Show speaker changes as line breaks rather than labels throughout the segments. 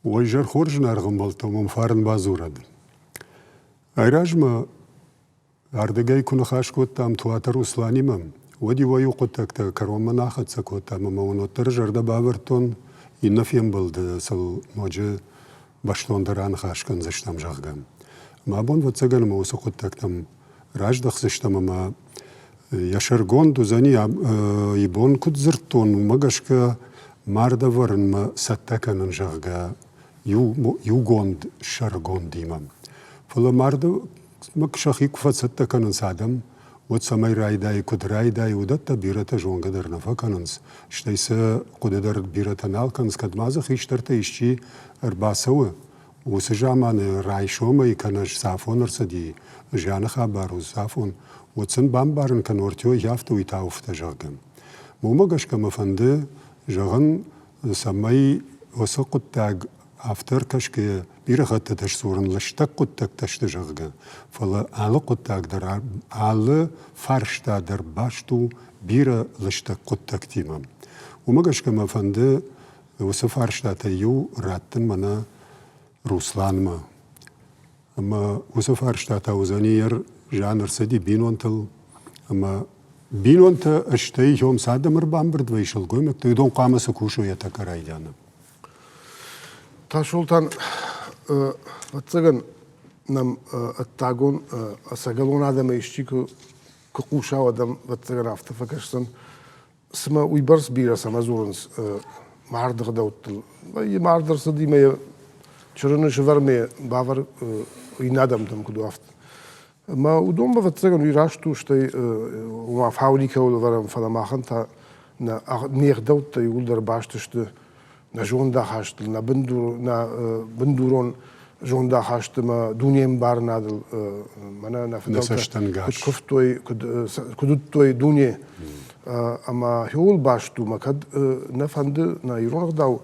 Уой зӕр хорз зынаргъ ӕмбӕлттӕ мӕм фарн бадзурӕд. Айразмӕ ардыгӕй куы ныхас кодтам Туаты Русланимӕ, уӕд иуӕй-иу хъуыддӕгтӕ кӕронмӕ нӕ ахӕццӕ кодтам ӕмӕ уын уӕддӕр зӕрдӕ бавӕрдтон, иннӕ фембӕлды сыл ноджы бӕстондӕр аныхас кӕндзыстӕм, зӕгъгӕ. Мӕ абон, ӕвӕццӕгӕн, ӕмӕ уыцы хъуыддӕгтӕм раздӕхдзыстӕм ӕмӕ йӕ сӕргонд уыдзӕни, ибон куыд дзырдтон, уымӕ гӕсгӕ мард ӕвӕрынмӕ цӕттӕ кӕнын, зӕгъгӕ, иугонд сӕргондимӕ. Фӕлӕ марды сӕхи куы фӕцӕттӕ кӕнынц адӕм, уӕд цӕмӕй райдайы, куыд райдайы, уыдӕттӕ бирӕтӕ зонгӕ дӕр нӕ фӕкӕнынц, стӕй сӕ хъуыды дӕр бирӕтӕ нал кӕнынц, кӕд ма дзы хистӕртӕ исчи ӕрбацӕуы, Уыцы заманы райсомӕй кӕнӕ цафон ӕрцыди зианы хабар уыцафон, уӕд сын бамбарын кӕн, ортёй афтӕ уый та уфтӕ, зӕгъгӕ. Уымӕ гӕсгӕ мӕ фӕнды зӕгъын, цӕмӕй уыцы хъуыддаг афтӕ ӕркӕсгӕйӕ бирӕ хӕттыты сдзурын лыстӕг хъуыддӕгтӕ сты, зӕгъгӕ, фӕлӕ алы хъуыддаг дӕр, алы фарста дӕр баст у бирӕ лыстӕг хъуыддӕгтимӕ. Уымӕ гӕсгӕ мӕ фӕнды Уыцы фарстатӕй иу раттын мӕнӕ Русланмӕ. Ӕмӕ уыцы фарстатӕ уыдзӕни йӕ зиан ӕрцыди бинонтыл. Ӕмӕ бинонтӕ стӕй йом цы адӕм ӕрбамбырд вӕййы сылгоймӕгтӕ, уыдон хъуамӕ цы кусой йӕ тӕккӕ райдианы.
Тасолтан, ӕвӕццӕгӕн нӕм ӕддагон ӕцӕгӕлон адӕмӕй исчи куы хъуса, уӕд ӕм, ӕвӕццӕгӕн, афтӕ фӕкӕсдзӕн, Цымӕ уыйбӕрц бирӕ цӕмӕ дзурынц марды гъдӕуттыл? Вӕййы мард ӕрцыди мӕ йӕ чырыны сывӕрмӕ бавӕр иннӕ адӕмтӕм куыд у, афтӕ. Ӕмӕ уыдонмӕ, ӕвӕццӕгӕн, уый раст у, стӕй ома фау никӕуыл ӕвӕрӕм, фӕлӕ махӕн та нӕ не гъдӕуттӕ иууылдӕр баст сты нӕ зондахастыл, нӕ бындур, нӕ бындурон зондахаст ӕмӕ дунеӕмбарынадыл мӕнӕ нӕ фыдӕлтӕ куыд куывтой, куыд уыдтой дуне. Ӕмӕ хиуыл баст у, мӕ кӕд нӕ фӕнды нӕ ирон ӕгъдау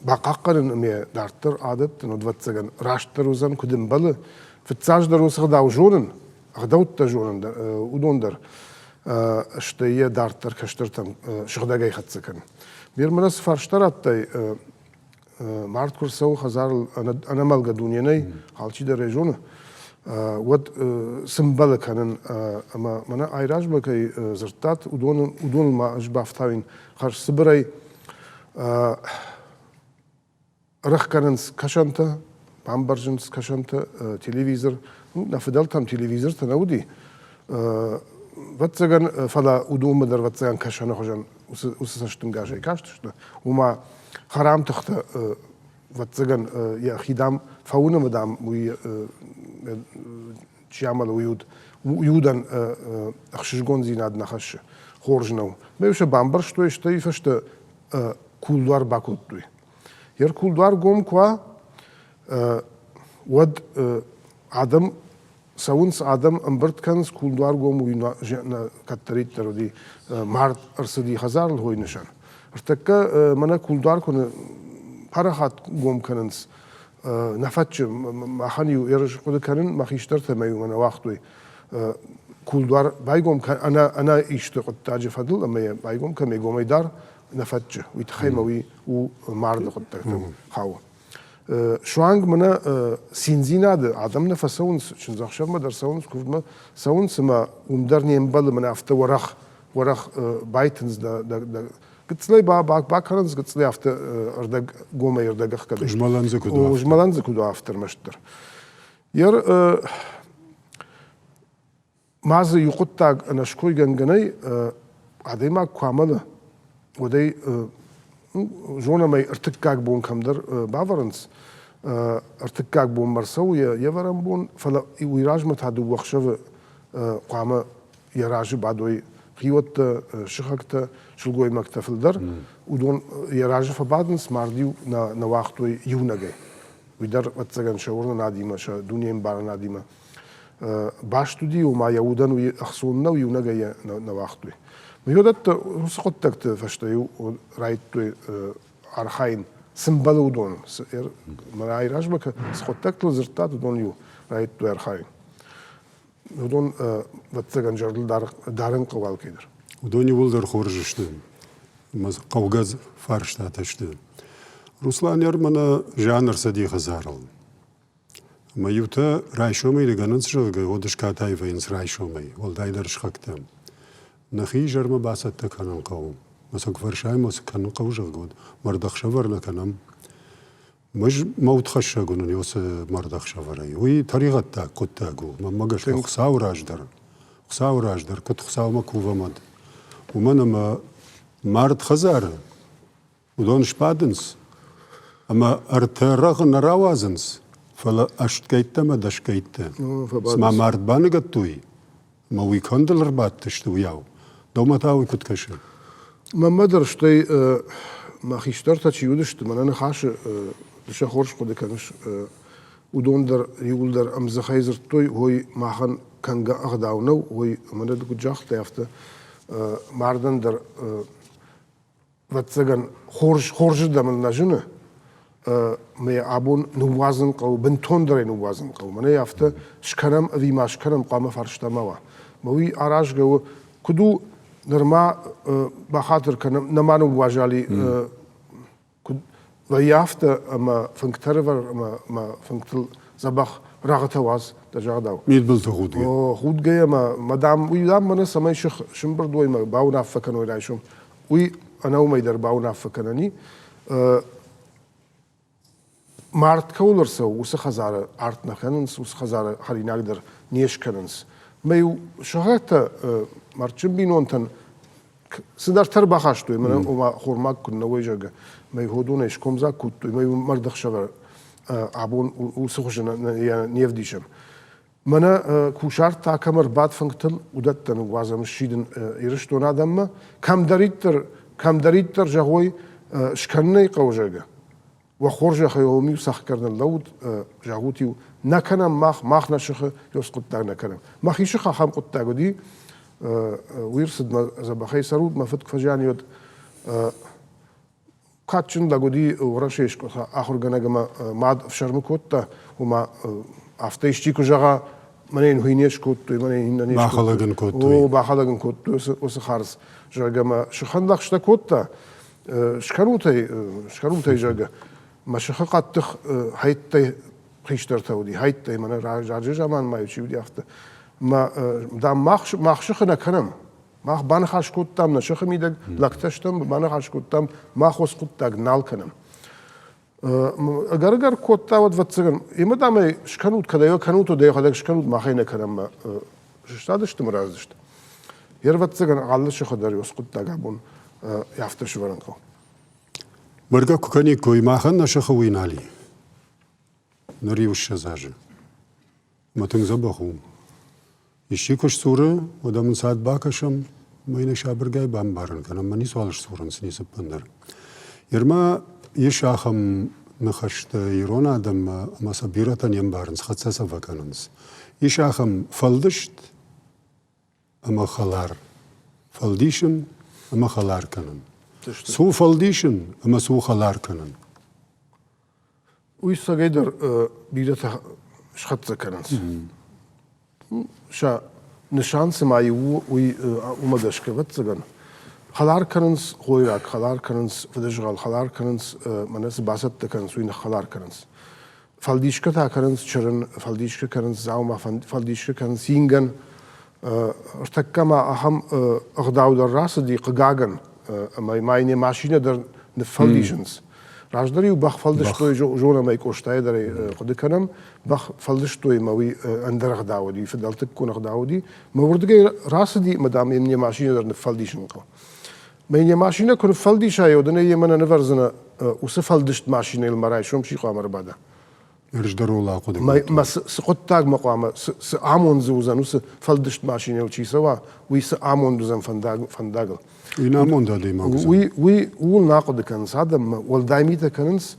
бахъахъхъӕнын ӕмӕ дарддӕр адӕттын, ӕвӕццӕгӕн, растдӕр уыдзӕн, куыд ӕмбӕлы. Фыццаджыдӕр уыцы ӕгъдау зонын, ӕгъдӕуттӕ зонын, уыдон дӕр, стӕй йӕ дарддӕр кӕстӕртӕм сыгъдӕгӕй хӕццӕ кӕнын. Ме рмӕнӕ цы фарста радтай, мард куы рцӕуы хӕдзарыл ӕнӕмӕлгӕ дуне нӕй, алчидӕр ӕй зоны, уӕд цы мбӕлы кӕнын ӕмӕ мӕнӕ айразмӕ кӕй дзырдтат, уыдоныл ма ӕз бафтауин хӕрз цыбырӕй. Ӕрӕхгӕнынц кӕсӕнтӕ, бамбӕрзынц кӕсӕнтӕ, телевизор. Ну, нӕ фыдӕлтӕм телевизортӕ нӕ уыди. Ӕвӕццӕгӕн, фӕлӕ уыдонмӕ дӕр ӕвӕццӕгӕн кӕсӕны хуызӕн уыцы цӕстӕнгасӕй кастысты. Уымӕ хӕрам тыхтӕ, ӕвӕццӕгӕн, йӕхи, дам, фӕуыны ӕмӕ, дам, уый чи амӕлы, уый уд, уый удӕн ӕхсызгондзинад нӕ хӕссы, хорз нӕу. Мӕ сӕ бамбӕрстой, стӕй фӕстӕ кулдуар бакодтой. Йе ркулдуар гом куы уа, уӕд адӕм цӕуынц, адӕм ӕмбырд кӕнынц, кулдуар гом уый кӕддӕриддӕр уыди, мард ӕрцыди хӕдзарыл хой нысан. Ӕртӕккӕ мӕнӕ кулдуар куы парахат гом кӕнынц, нӕ фӕтчы, махӕн-иу ерыс хъуыды кӕнын, мӕ хистӕртӕ мӕ-иу мӕнӕ уагътой кулдуар байгом кӕн ӕнӕ исты хъуыддаджы фӕдыл ӕмӕ йӕ байгом кӕн егомӕй дӕр нӕ фӕтчы. Уый тыххӕй мӕ уый у марды хъуыддӕгтӕм хауы. Суанг мӕнӕ циндзинады адӕм нӕ фӕцӕуынц, чындзӕхсӕвмӕ дӕр цӕуынц, куывдмӕ цӕуынц ӕмӕ уым дӕр не мбӕлы мӕнӕ афтӕ уӕрӕх, уӕрӕх байтындз дӕ, дӕ, гыццылӕй бакӕнынц, гыццылӕй афтӕ ӕрдӕг гомӕй ӕрдӕг ӕхгӕдӕй.
Змӕлӕн дзы куыд уа.
Змӕлӕн дзы куыд уа афтӕ ӕрмӕстдӕр. Йер Ма дзы иу хъуыддаг ӕнӕскойгӕнгӕ нӕй, адӕймаг куы амӕлы, уӕд ӕй зонӕм ӕй ӕртыккаг бон кӕмдӕр бавӕрынц, ӕртыккаг бонмӕ ӕрцӕуы йе вӕрӕн бон, фӕлӕ уый размӕ та дыууӕ ӕхсӕвы хъуамӕ йӕ разы бадой хиуӕттӕ, сыхӕгтӕ, сылгоймӕгтӕ фылдӕр. Уыдон йӕ разы фӕбадынц, мард-иу нӕ уагътой иунӕгӕй. Уый дӕр, ӕвӕццӕгӕн, сӕ уырнынадимӕ, сӕ дунеӕмбарынадимӕ баст уыди, ома йӕ удӕн уый ӕхцон нӕу, иунӕгӕй йӕ нӕ уагътой. Уыдӕттӕ уыцы хъуыддӕгты фӕстӕ-иу райдыдтой архайын, цы мбӕлы уыдон. Мӕнӕ айразмӕ цы хъуыддӕгтыл дзырдтат, уыдон-иу райдыдтой архайын. Уыдон, ӕвӕццӕгӕн, зӕрдыл дарын хъӕуы алкӕй дӕр.
Уыдон иууылдӕр хорз сты ӕмӕ хъӕугӕ фарстатӕ сты. Руслан ӕрмӕнӕ зиан ӕрцыди хӕдзарыл. Ӕмӕ иутӕ райсомӕй ныгӕнынц, зӕгъгӕ, уӕд скатай вӕййынц райсомӕй, уӕлдайдӕр сыхӕгтӕ. Нӕхи изӕрмӕ бацӕттӕ кӕнын хъӕуы. Мӕ сӕ куы фӕрсай, цы кӕнын хъӕуы, зӕгъгӕ, уӕд мӕрдӕхсӕвӕр нӕ кӕнӕм. Мӕз мӕ удхӕссӕг уынын уыцы мӕрдӕхсӕвӕрӕй. Уый тӕригъӕддаг хъуыддаг у. Мӕнмӕ гӕсгӕ Хуыцауы раз дӕр, Хуыцауы раз дӕр, куыд Хуыцаумӕ кувӕм, уӕд. Уымӕн ӕмӕ мард хӕдзары Уыдон сбадынц ӕмӕ ӕртӕ рӕгъы нӕ рауадзынц, фӕлӕ ӕстгӕйттӕ ӕмӕ дӕсгӕйттӕ. Цыма мард баныгӕдтой ӕмӕ уый кӕндыл ӕрбадтысты, уыйау. Дӕумӕ та уый куыд кӕсы?
Мӕнмӕ дӕр стӕй мӕ хистӕртӕ чи уыдысты, мӕнӕ ныхасы ды сӕ хорз хъуыды кӕныс, уыдон дӕр иууылдӕр ӕмдзыхӕй дзырдтой, ой, махӕн кӕнгӕ ӕгъдау нӕу, ой, мӕнӕ ды куыд загътай, афтӕ мардӕн дӕр ӕвӕццӕгӕн, хорз, хорзырдӕм ыл нӕ зыны. Мӕ абон ныууадзын хъӕуы, бынтондӕр ӕй ныууадзын хъӕуы. Мӕнӕ афтӕ скӕнӕм ӕви ма скӕнӕм, хъуамӕ фарста ма уа. Мӕ уый аразгӕ у, куыд у, нырма бахатыр кӕнӕм, нӕма ныууазали куыд вӕййы афтӕ, ӕмӕ фынгтӕ ӕрӕвӕр ӕмӕ мӕ фынгтыл дзӕбӕх рӕгъытӕ уадз, дӕ загъдау.
Мидбылты худгӕ.
О, худгӕ ӕмӕ мадам, уый дам мӕнӕ цӕмӕй сых сымбырд уой мӕ бауынаффӕ кӕной райсом, уый ӕнӕуымӕй дӕр бауынаффӕ кӕнӕн и. Мард кӕуыл ӕрцӕуы, уыцы хӕдзары арт нӕ кӕнынц, уыцы хӕдзары хӕринаг дӕр не скӕнынц. Мӕ-иу сыхӕгтӕ мӕрдджын бинонтӕн цыдӕртӕ ӕрбахастой, мӕнӕ ома хормаг куыннӕ уой, зӕгъгӕ. Мӕ ходонӕй скомдзаг кодтой, мӕ мӕрдӕхсӕвӕр абон уыцы хуызы не вдисӕм. Мӕнӕ кусарт та кӕм ӕрбадт фынгтыл, уыдӕттӕ ныууадзӕм ссидын Ирыстон адӕммӕ, кӕмдӕриддӕр, кӕмдӕриддӕр зӕгъой, скӕнын ӕй хъӕуы, зӕгъгӕ. Уӕ хорзӕхӕй уым-иу цӕхгӕр ныллӕуут, зӕгъут-иу, нӕ кӕнӕм мах, мах нӕ сыхы ёс хъуыддаг нӕ кӕнӕм. Мӕхи сых ахӕм хъуыддаг уыди, уый рцыд мӕ дзӕбӕхӕй цӕрут, мӕ фыд куы фӕзиан уӕд кадджын лӕг уыди Уӕрӕсейы скъола ахуыргӕнӕг ӕмӕ мад ӕфсӕрмы кодта, ома афтӕ исчи куы зӕгъа, мӕнӕ йын уый не скодтой, мӕнӕ йын иннӕ не скодтой.
Бахӕлӕг ын кодтой.
О, бахӕлӕг ын кодтой уыцы хардз, зӕгъгӕ, ӕмӕ сыхӕн лӕгъстӕ кодта, скӕнут ӕй, скӕнут ӕй, зӕгъгӕ. Мӕ сыхы хъӕддых хӕйттӕй хистӕртӕ уыди, хӕйттӕй, мӕнӕ раджы заман ма чи уыди, афтӕ. Мӕ, дам, мах сыхы нӕ кӕнӕм. Мах баныхас кодтам нӕ сыхы мидӕг, лӕгтӕ стӕм, баныхас кодтам, мах уыцы хъуыддаг нал кӕнӕм. Ӕгӕр-ӕгӕр кодта, уӕд, ӕвӕццӕгӕн, ӕмӕ дам ӕй скӕнут, кӕд ӕй кӕнут, уӕд ӕй йӕхӕдӕг скӕнут, мах ӕй нӕ кӕнӕм, сыстадысты мӕ раздысты. Ӕрвӕццӕгӕн, алы сыхы дӕр уыцы хъуыддаг абон афтӕ сывӕрын хъӕуы.
Бӕргӕ куы кӕниккой, махӕн нӕ сыхы уый нал и. Ныр иу 20 азы. Мӕ тынг дзӕбӕх у. Исчи куы сдзуры, уӕд ӕм ӕнцад бакӕсӕм ӕмӕ йын ӕй сабыргай бамбарын кӕнӕм, ӕмӕ ницуал сдзурынц ницы ӕппындӕр. Нырма ис ахӕм ныхӕстӕ ирон адӕммӕ ӕмӕ сӕ бирӕтӕ не мбарынц, хӕццӕ сӕ фӕкӕнынц. Ис ахӕм фӕлдыст ӕмӕ хӕлар. Фӕлдисын ӕмӕ хӕлар кӕнын. Цы у фӕлдисын ӕмӕ цы у хӕлар кӕнын?
Уый цӕгӕйдӕр бирӕтӕ схӕццӕ кӕнынц. Сӕ нысан цыма иу у, уый уымӕ гӕсгӕ, ӕвӕццӕгӕн, хӕлар кӕнынц хойраг, хӕлар кӕнынц фыдызгъӕл, хӕлар кӕнынц, мӕнӕ цы бацӕттӕ кӕнынц, уый ныххӕлар кӕнынц. Фӕлдисгӕ та кӕнынц чырын, фӕлдисгӕ кӕнынц дзаума, фӕлдисгӕ кӕнынц ингӕн. Ӕртӕккӕ ма ахӕм ӕгъдау дӕр рацыди, хъыгагӕн, ӕмӕ ма йын йӕ машинӕ дӕр ныффӕлдисынц. Раздӕр-иу бӕх фӕлдыстой, зонӕм ӕй Къостайы дӕр ӕй хъуыды кӕнӕм, бӕх фӕлдыстой ӕмӕ уый ӕндӕр ӕгъдау уыди, фыдӕлтыккон ӕгъдау уыди. Мӕ уырдыгӕй рацыди ӕмӕ, дам, йын йӕ машинӕ дӕр ныффӕлдисын хъӕуы. Мӕ йын йӕ машинӕ куы ныффӕлдисай, уӕд ын ӕй йемӕ нӕ нывӕрдзынӕ уыцы фӕлдыст машинӕйыл мӕ райсом чи хъуамӕ ӕрбада.
Раздӕр ыл ахъуыды кодтон.
Мӕ цы хъуыддагмӕ хъуамӕ, цы амонд дзы уыдзӕн, уыцы фӕлдыст машинӕйыл чи цӕуа, уый цы амонд уыдзӕн фӕндагыл.
Уый намонд адӕймаг уыдзӕн.
Уый, уый ууыл нӕ ахъуыды кӕнынц адӕммӕ, уӕлдай митӕ кӕнынц.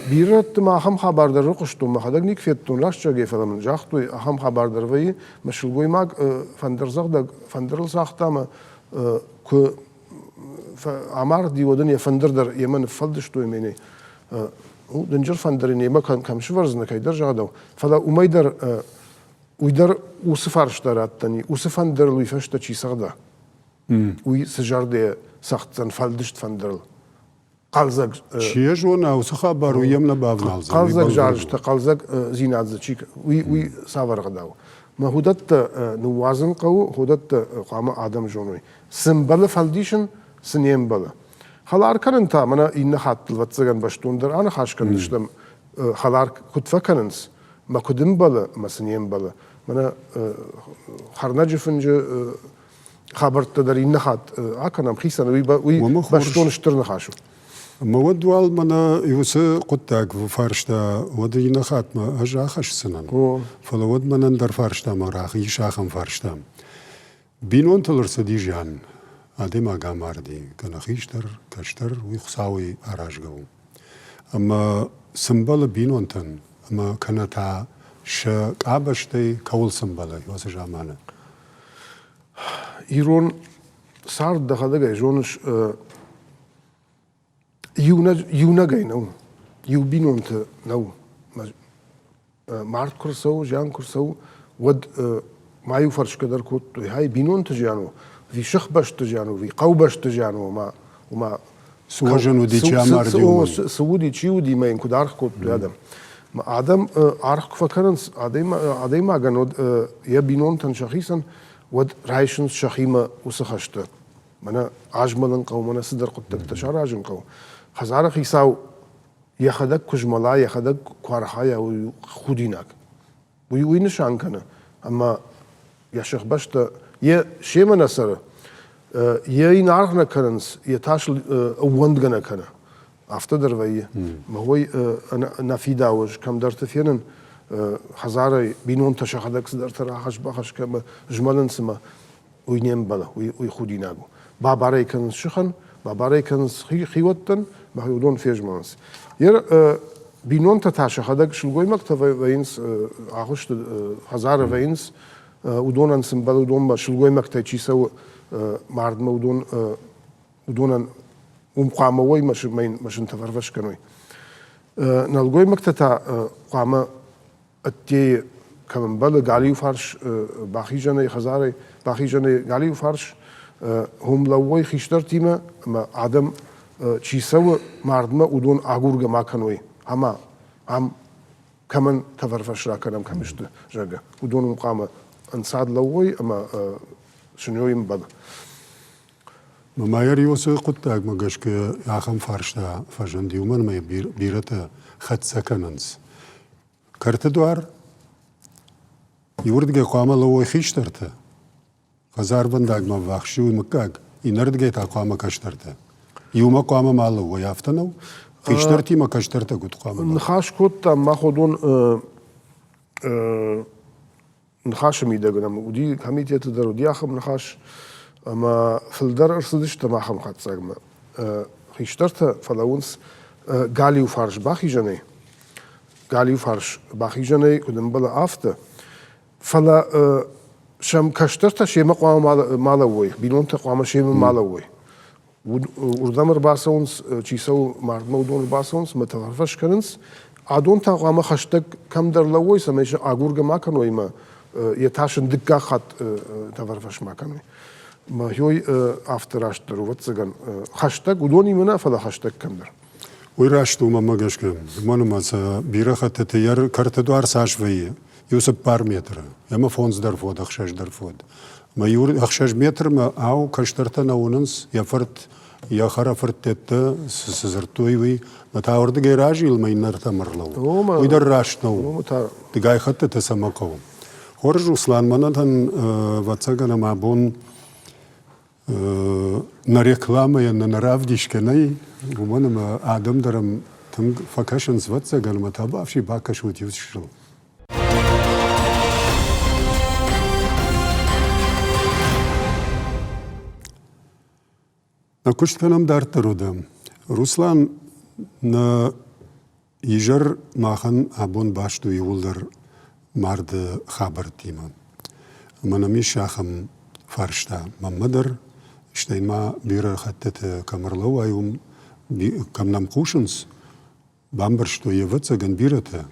Бирӕ рӕтты ма ахӕм хабар дӕр рыхъуыстон, мӕхӕдӕг никуы федтон раст зӕгъгӕ, фӕлӕ мын загътой, ахӕм хабар дӕр вӕййы, мӕ сылгоймаг фӕндырдзӕгъдӕг фӕндырыл цагъта ӕмӕ куы амарди, уӕд ын йӕ фӕндыр дӕр йемӕ ныффӕлдыстой мӕнӕй. Дынджыр фӕндыр ын йемӕ кӕм сывӕрдзынӕ, кӕйдӕр загъдау. Фӕлӕ уымӕй дӕр уый дӕр уыцы фарста раттӕн и, уыцы фӕндырыл уый фӕстӕ чи цӕгъда, уый цы зӕрдӕ цӕгъддзӕн фӕлдыст фӕндырыл. Хъӕлдзӕг.
Чи йӕ зона, уыцы хабар уый йӕм нӕ бавналдзӕн.
Хъӕлдзӕг зарджытӕ, хъӕлдзӕгдзинад дзы чи уый, уый цавӕр ӕгъдау? Мӕ уыдӕттӕ ныууадзын хъӕуы, уыдӕттӕ хъуамӕ адӕм зоной. Цы мбӕлы фӕлдисын, цы не мбӕлы. Хӕлар кӕнын та мӕнӕ иннӕ хаттыл, ӕвӕццӕгӕн, бӕстондӕр аныхас кӕндзыстӕм, хӕлар куыд фӕкӕнынц, мӕ куыд ӕмбӕлы ӕмӕ цы не мбӕлы. Мӕнӕ хӕрнӕджы фынджы хабӕрттӕ дӕр иннӕ хатт акӕнӕм хицӕн, уый, уый бӕстон стыр ныхас у.
Ӕмӕ уӕд уал мӕнӕ уыцы хъуыддаг фарста, уӕд иннӕ хатмӕ ӕз ахӕсдзынӕн. Фӕлӕ уӕд мӕнӕн дӕр фарстамӕ ис ахӕм фарста. Бинонтыл ӕрцыди зиан. Адӕймаг амарди, кӕнӕ хистӕр, кӕстӕр, уый Хуыцауӕй аразгӕ у. Ӕмӕ цы мбӕлы бинонтӕн, ӕмӕ кӕнӕ та сӕ къабӕзтӕй кӕуыл цы мбӕлы уыцы заманы?
Ирон цард дӕхӕдӕг ӕй зоныс, иунӕгӕй нӕу, иу бинонты нӕу. Мард куы рцӕуы, зиан куы рцӕуы, уӕд ма-иу фӕрсгӕ дӕр кодтой, хай бинонты зиан у, ӕви сыхбӕсты зиан у, ӕви хъӕубӕсты зиан у, ома, ома
цы уӕзӕн уыди, чи амарди, уымӕн?
Цы уыди, чи уыди, мӕ йын куыд аргъ кодтой адӕм. Адӕм аргъ куы фӕкӕнынц адӕймагӕн, уӕд йӕ бинонтӕн сӕхицӕн, уӕд райсынц сӕхимӕ уыцы хӕстӕ. Мӕнӕ азмӕлын хъӕуы, мӕнӕ цыдӕр хъуыддӕгтӕ саразын хъӕуы. Хӕдзары хицау йӕхӕдӕг куы змӕла, йӕхӕдӕг куы архайа, уый худинаг. Уый уый нысан кӕны, ӕмӕ йӕ сыхбӕстӕ йе семӕ нӕ цӕры, йе йын аргъ нӕ кӕнынц, йе тас ӕууӕндгӕ нӕ кӕны. Афтӕ дӕр вӕййы. Мӕ уый нӕ фидауы, кӕмдӕрты фенын хӕдзарӕй бинонтӕ сӕхӕдӕг цыдӕртӕ рахӕсс-бахӕсс кӕмӕ змӕлынц ӕмӕ уый не мбӕлы, уый, уый худинаг у. Бабарӕй кӕнынц сыхӕн, бабарӕй кӕнынц хиуӕттӕн, мӕхи уыдон фезмӕлынц. Ер бинонтӕ та сӕхӕдӕг сылгоймӕгтӕ вӕййынц агъуысты, хӕдзары вӕййынц, уыдонӕн цы мбӕлы, уыдонмӕ сылгоймӕгтӕй чи цӕуы мардмӕ, уыдон уыдонӕн уым хъуамӕ уой мӕ сынтӕ кӕной. Нӕлгоймӕгтӕ та хъуамӕ ӕддейы кӕм ӕмбӕлы галиу фарс бахизӕнӕй хӕдзарӕй бахизӕнӕй галиу фарс уым лӕууой хистӕртимӕ ӕмӕ адӕм чи цӕуы мардмӕ, уыдон агургӕ ма кӕной ӕмӕ ам кӕмӕн тӕвӕрфӕс ракӕнӕм, кӕм сты, зӕгъгӕ. Уыдон уым хъуамӕ ӕнцад лӕууой ӕмӕ сынёй ӕмбӕлы.
Майор уыцы хъуыддагмӕ гӕсгӕ ахӕм фарста фӕзынди, уымӕн ӕмӕ бирӕтӕ хӕццӕ кӕнынц. Кӕрты дуар иуырдыгӕй хъуамӕ лӕууой хистӕртӕ, хӕдзарвӕндагмӕ ӕввахс иу мыггаг, иннӕрдыгӕй та хъуамӕ кӕстӕртӕ. Иумӕ хъуамӕ ма лӕууой, афтӕ нӕу? Хистӕртимӕ кӕстӕртӕ куыд хъуамӕ?
Ныхас кодтам мах уыдон ныхасы мидӕг нӕм уыди, комитеты дӕр уыди ахӕм ныхас, ӕмӕ фылдӕр ӕрцыдыстӕм ахӕм хатдзӕгмӕ. Хистӕртӕ фӕлӕууынц галиу фарс бахизӕнӕй, галиу фарс бахизӕнӕй, куыд ӕмбӕлы, афтӕ. Фӕлӕ сӕм кӕстӕртӕ семӕ хъуамӕ ма лӕууой, бинонтӕ хъуамӕ семӕ ма лӕууой. Уырдӕм ӕрбацӕуынц, чи цӕуы мардмӕ, уыдон ӕрбацӕуынц ӕмӕ тӕфӕрфӕс кӕнынц. Адон та хъуамӕ хӕстӕг кӕмдӕр лӕууой, цӕмӕй сӕ агургӕ ма кӕной ӕмӕ йӕ тас ын дыккаг хатт тӕфӕрфӕс ма кӕной. Мӕхёй афтӕ растдӕр, ӕвӕццӕгӕн, хӕстӕг уыдонимӕ нӕ, фӕлӕ хӕстӕг кӕмдӕр.
Уый раст у, мӕнмӕ гӕсгӕ. Уымӕн ӕмӕ сӕ бирӕ хӕттыты йӕ кӕрты дуар цас вӕййы, иу цыппар метры, ӕмӕ фондз дӕр фод, ӕхсӕз дӕр фод. Мӕ иу ӕхсӕз метрмӕ, ау, кӕстӕртӕ нӕ уынынц, йӕ фырт, йӕ хӕрӕфырттӕ цы дзырдтой, уый. Мӕ та уырдыгӕй разил, мӕ иннӕртӕм ӕрлӕуу. Уый дӕр раст нӕу. Дыгай хӕттыты цӕмӕ хъӕуы. Хорз, Руслан, мӕнӕн, ӕвӕццӕгӕн, ӕмӕ абон нӕ рекламӕйӕн нӕ равдисгӕ нӕй, уымӕн ӕмӕ адӕм дӕр ӕм тынг фӕкӕсынц, ӕвӕццӕгӕн, ӕмӕ та бафси бакӕсут иу чысыл. Нӕ куыст кӕнӕм дарддӕр уыдӕм. Руслан, нӕ Изӕр махӕн абон баст у иууылдӕр марды хабӕрттимӕ. Ӕмӕ нӕм ис ахӕм фарста мӕнмӕ дӕр, стӕй ма бирӕ хӕттыты кӕм ӕрлӕууай, уым кӕм нӕм хъусынц, бамбӕрстой, ӕвӕццӕгӕн, бирӕтӕ.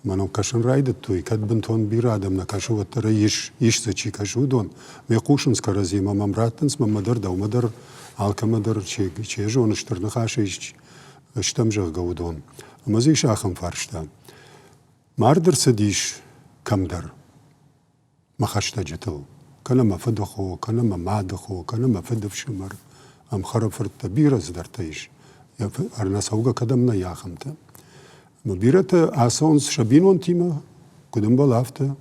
Ӕмӕ нӕм кӕсын райдыдтой, кӕд бынтон бирӕ адӕм нӕ кӕсы, уӕддӕр ӕй ис, ис дзы чи кӕсы, уыдон. Ме хъусынц кӕрӕдзимӕ, мӕм раттынц, мӕнмӕ дӕр, дӕумӕ дӕр, алкӕмӕ дӕр, чи, чи зоны, стыр ныхасы ис. стӕм, зӕгъгӕ, уыдон. Ӕмӕ дзы ис ахӕм фарста. Мард ӕрцыдис кӕмдӕр мӕ хӕстӕджытыл, кӕнӕ мӕ фыдыхо, кӕнӕ мӕ мадыхо, кӕнӕ мӕ фыдыфсымӕр, ӕмхӕрӕфырттӕ, бирӕ цыдӕртӕ ис. Ӕрнӕцӕугӕ кӕдӕм нӕй, ахӕмтӕ. Ӕмӕ бирӕтӕ ацӕуынц сӕ бинонтимӕ, куыд ӕмбӕлы, афтӕ.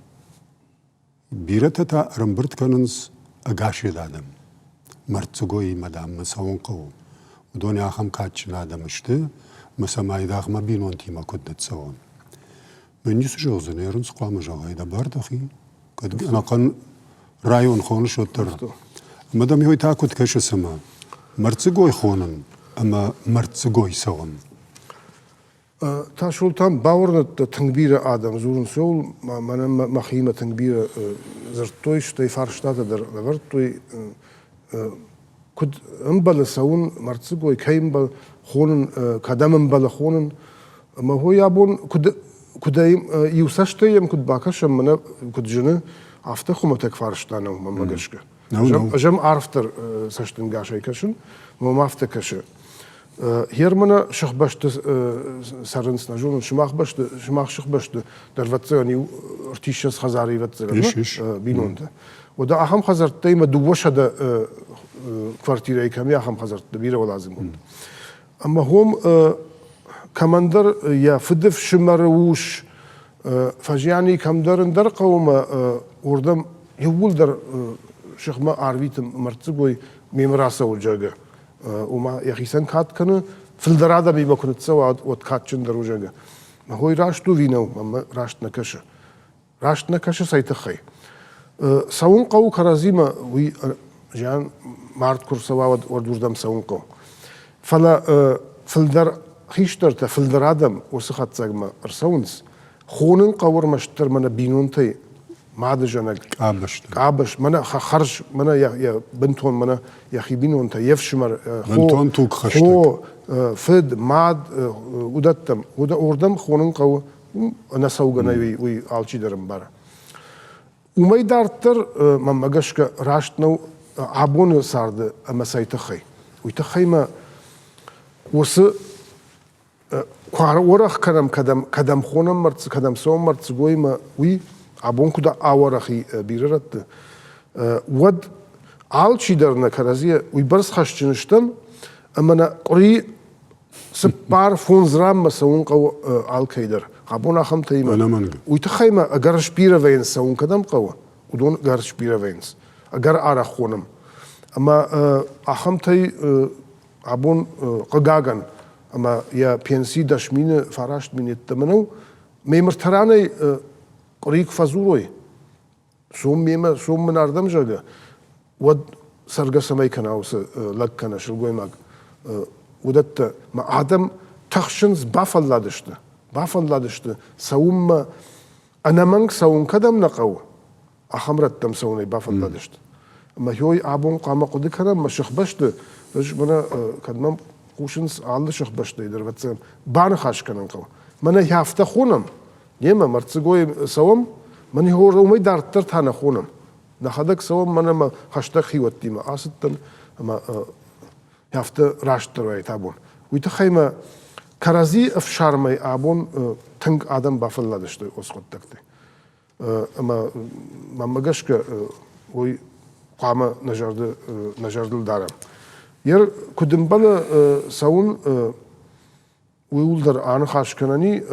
Бирӕтӕ та ӕрӕмбырд кӕнынц ӕгасед адӕм. Мӕрддзыгоимӕ, дам, мӕ цӕуын хъӕуы. Уыдон ахӕм кадджын адӕм сты, ӕмӕ сӕм айдагъ мӕ бинонтимӕ куыд ныццӕуон. Мӕн ницы зӕгъдзӕн, ӕрынц хъуамӕ зӕгъай, дӕ бар дӕхи. Кӕд ӕнӕхъӕн район хоныс, уӕддӕр. Ӕмӕ дӕм уый та куыд кӕсы цымӕ? Мӕрддзыгой хонын ӕмӕ мӕрддзыгой цӕуын.
Тасолтан бауырныдта, тынг бирӕ адӕм дзурынц ууыл, мӕнӕн мӕхимӕ тынг бирӕ дзырдтой, стӕй фарстатӕ дӕр лӕвӕрдтой, куыд ӕмбӕлы цӕуын мӕрддзыгой, кӕй ӕмбӕлы хонын, кӕдӕм ӕмбӕлы хонын. Ӕмӕ хой абон куыд куыд иу цӕстӕй йӕм куыд бакӕсӕм, мӕнӕ куыд зыны, афтӕ хуымӕтӕг фарста нӕу мӕнмӕ гӕсгӕ. Ӕз ӕм арфдӕр цӕстӕнгасӕй кӕсын, мӕм афтӕ кӕсы. Германы сыхбӕсты цӕрынц, нӕ зонын, сымах бӕсты, сымах сыхбӕсты дӕр ӕвӕццӕгӕн иу ӕртиссӕдз хӕдзары ӕвӕццӕгӕн бинонтӕ. Уӕдӕ ахӕм хӕдзӕрттӕй ма 200 квартирӕйы кӕм и, ахӕм хӕдзӕрттӕ бирӕуӕладзыгон. Ӕмӕ хом кӕмӕндӕр йӕ фыды фсымӕры ус фӕзиан и кӕмдӕр ӕндӕр хъӕумӕ, уырдӕм иууылдӕр сыхмӕ арвиты мӕрддзыгой мемӕ рацӕуы, зӕгъгӕ. Ома йӕхицӕн кад кӕны, фылдӕр адӕмимӕ куы ныццӕуа, уӕд кадджындӕр у, зӕгъгӕ. Хой раст у ӕви нӕу, мӕнмӕ раст нӕ кӕсы. Раст нӕ кӕсы цӕй тыххӕй? Цӕуын хъӕуы кӕрӕдзимӕ, уый зиан мард куы рцӕуа, уӕд уырдӕм цӕуын хъӕуы. Фӕлӕ фылдӕр хистӕртӕ, фылдӕр адӕм уыцы хатдзӕгмӕ ӕрцӕуынц. Хонын хъӕуы ӕрмӕстдӕр мӕнӕ бинонтӕй мадызӕнӕг, къабӕзты. Мӕнӕ хӕрз, мӕнӕ йӕ бынтон, мӕнӕ йӕхи бинонтӕ, йе фсымӕр,
бынтон тугхӕстӕг.
Хо, фыд, мад, уыдӕттӕм. Уырдӕм хонын хъӕуы ӕнӕцӕугӕ нӕй, уый алчидӕр ӕмбары. Уымӕй дарддӕр, мӕнмӕ гӕсгӕ, раст нӕу абоны царды ӕмӕ цӕй тыххӕй. Уый тыххӕй мӕ уыцы куы уӕрӕх кӕнӕм, кӕдӕм, кӕдӕм хонӕм мӕрддзы, кӕдӕм цӕуӕм мӕрддзыгоимӕ, уый абон куыд ауӕрӕх и бирӕ рӕтты, уӕд алчидӕр нӕ кӕрӕдзийӕ уыйбӕрц хӕсджын стӕм, ӕмӕ нӕ къуыри цыппар-фондз ранмӕ цӕуын хъӕуы алкӕй дӕр. Абон ахӕмтӕ
Ӕнӕмӕнг.
Уый тыххӕй ма ӕгӕр сбирӕ вӕййынц, цӕуын кӕдӕм хъӕуы, уыдон ӕгӕр сбирӕ вӕййынц, ӕгӕр арӕх хонӕм. Ӕмӕ ахӕмтӕй абон, хъыгагӕн, ӕмӕ йӕ пенси 10 000, 9000 йеддӕмӕ нӕу, ме мыртӕранӕй къуыри куы фӕдзурой, сом мемӕ, сом мын ардӕм, зӕгъгӕ, уӕд цӕргӕ цӕмӕй кӕна уыцы лӕг кӕнӕ сылгоймаг, уыдӕттӕ. Мӕ адӕм тыхсынц, бафӕлладысты, бафӕлладысты цӕуынмӕ, ӕнӕмӕнг цӕуын кӕдӕм нӕ хъӕуы, ахӕм рӕттӕм цӕуынӕй бафӕлладысты. Ӕмӕ хёй абон хъуамӕ хъуыды кӕнӕм, мӕ сыхбӕсты, ӕз мӕнӕ кӕд мӕм хъусынц алы сыхбӕстӕй дӕр, ӕвӕццӕгӕн, баныхас кӕнын хъӕуы. Мӕнӕ афтӕ хонӕм, немӕ мӕрддзыгойы цӕуӕм, мӕн уымӕй дарддӕр та нӕ хонӕм. Нӕхӕдӕг цӕуӕм мӕнӕ мӕ хӕстӕг хиуӕттимӕ ацыдтӕн ӕмӕ афтӕ растдӕр уаид абон. Уый тыххӕй мӕ кӕрӕдзи ӕфсармӕй абон тынг адӕм бафӕлладысты уыцы хъуыддӕгтӕй. Ӕмӕ мӕнмӕ гӕсгӕ уый хъуамӕ нӕ зӕрдыл дарӕм. Ер куыд ӕмбӕлы цӕуын, ууыл дӕр аныхас кӕнӕн и,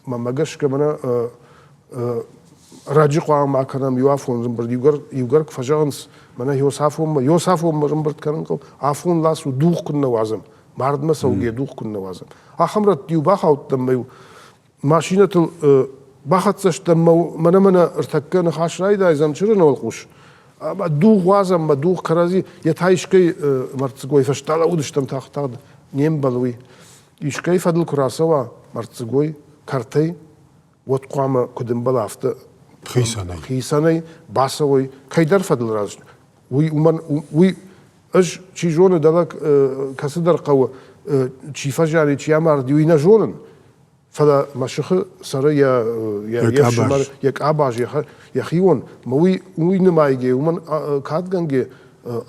мӕнмӕ гӕсгӕ мӕнӕ раджы хъуамӕ ма кӕнӕм иу афон ӕмбырд, иугӕр, иугӕр куы фӕзӕгъынц, мӕнӕ ёсафонмӕ, ёсафонмӕ ӕмбырд кӕнын хъӕуы, афон лас у, дугъ куыннӕ уадзӕм, мардмӕ цӕугӕ дугъ куыннӕ уадзӕм. Ахӕм рӕтты-иу бахаудтӕн мӕ-иу машинӕтыл бахӕццӕ стӕм мӕнӕ мӕнӕ ӕртӕккӕ ныхас райдайдзӕн чырыны уӕлхъус. Ӕмӕ дугъ уадзӕм, мӕ дугъ кӕрӕдзи, йӕ та искӕй мӕрддзыгой фӕстӕ лӕууыдыстӕм тагъд-тагъд, не мбӕлы уый. Искӕй фӕдыл куы рацӕуа мӕрддзыгой кӕртӕй, уӕд хъуамӕ куыд ӕмбӕла, афтӕ
хицӕнӕй,
хицӕнӕй бацӕуой, кӕйдӕр фӕдыл раз. Уый уымӕн уый ӕз чи зоны, дӕлӕ кӕцыдӕр хъӕуы чи фӕзиан чи амарди, уый нӕ зонын. Фӕлӕ мӕ сыхы цӕры йӕ йе фсымӕр, йӕ къабаз, йӕ хион. Мӕ уый, уый нымайгӕ, уымӕн кадгӕнгӕ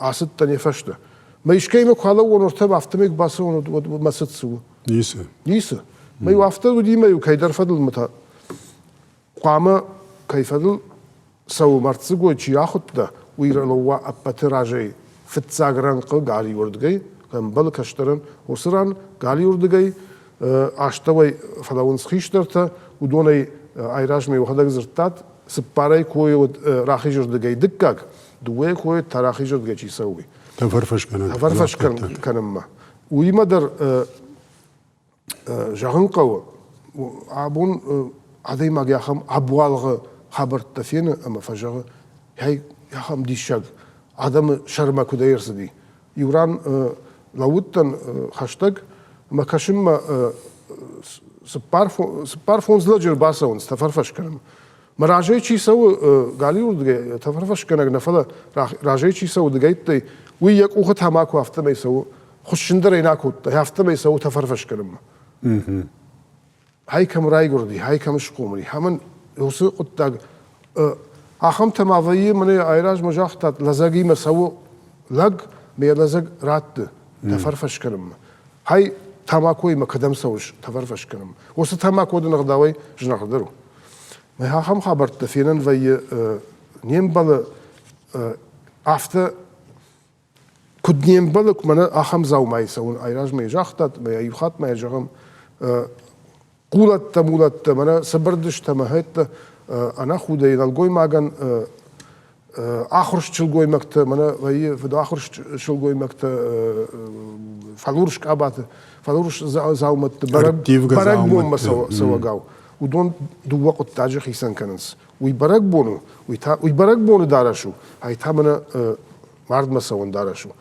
ацыдтӕн йӕ фӕстӕ. Мӕ искӕимӕ куы алӕууон ортӕм, афтӕмӕй куы бацӕуон, уӕд мӕ цыд цы у?
Ницы.
Ницы. Мӕ-иу афтӕ уыди, мӕ-иу кӕйдӕр фӕдыл мӕ хъуамӕ кӕй фӕдыл цӕуы мӕрддзыгой чи ахуыдта, уый ралӕууа ӕппӕты разӕй фыццаг рӕнхъы галиуырдыгӕй, ӕмбӕлы кӕстӕрӕн уыцы ран галиуырдыгӕй астӕуӕй фӕлӕууынц хистӕртӕ, уыдонӕй айразмӕ уӕхӕдӕг дзырдтат, цыппарӕй кой уыд рахизырдыгӕй дыккаг, дыууӕйы кой та рахизырдыгӕй чи цӕуы, уый.
Тӕфӕрфӕс кӕнын.
Тӕфӕрфӕс кӕнынмӕ. Уыимӕ дӕр зӕгъын хъӕуы, абон адӕймаг ахӕм ӕбуалгъы хабӕрттӕ фены ӕмӕ фӕзӕгъы, ай ахӕм диссаг адӕмы сӕрмӕ куыдӕй ӕрцыди. Иу ран лӕууыдтӕн хӕстӕг ӕмӕ кӕсынмӕ цыппар-фондз лӕджы ӕрбацӕуынц тӕфӕрфӕс кӕнынмӕ. Мӕ разӕй чи цӕуы галиуырдыгӕй, тӕфӕрфӕсгӕнӕг нӕ, фӕлӕ разӕй чи цӕуы дыгӕйттӕй, уый йӕ къухы тамако афтӕмӕй цӕуы, хуыссын дӕр ӕй нӕ кодта, афтӕмӕй цӕуы тӕфӕрфӕс кӕнынмӕ. Ай кӕм райгуырди, ай кӕм схъомыл и, амӕн уыцы хъуыддаг ахӕмтӕ ма вӕййы, мӕнӕ айразмӕ загътат, лӕдзӕгимӕ цӕуы лӕг, мӕ йӕ лӕдзӕг ратты тӕфӕрфӕс кӕнынмӕ. Хай тамакоимӕ кӕдӕм цӕуыс тӕфӕрфӕс кӕнынмӕ? Уыцы тамако дын ӕгъдауӕй зынаргъдӕр у. Мӕ ахӕм хабӕрттӕ фенӕн вӕййы не мбӕлы афтӕ куыд не мбӕлы, мӕнӕ ахӕм дзаумайы цӕуын айразмӕ загътат, мӕ иу хатт ма зӕгъӕм, хъулӕттӕ-мулӕттӕ, мӕнӕ цыбырдыстӕ мӕ хӕйттӕ ӕнӕхудӕй нӕлгоймагӕн ахуырст сылгоймӕгтӕ, мӕнӕ вӕййы фыдахуырст сылгоймӕгтӕ фӕлурс къабаты, фӕлурс дзаумӕтты бӕрӕгбонмӕ цӕуӕгау. Уыдон дыууӕ хъуыддаджы хицӕн кӕнынц. Уый бӕрӕгбон у, уый та уый бӕрӕгбоны дарӕс у, ай та мӕнӕ мардмӕ цӕуӕн дарӕс у.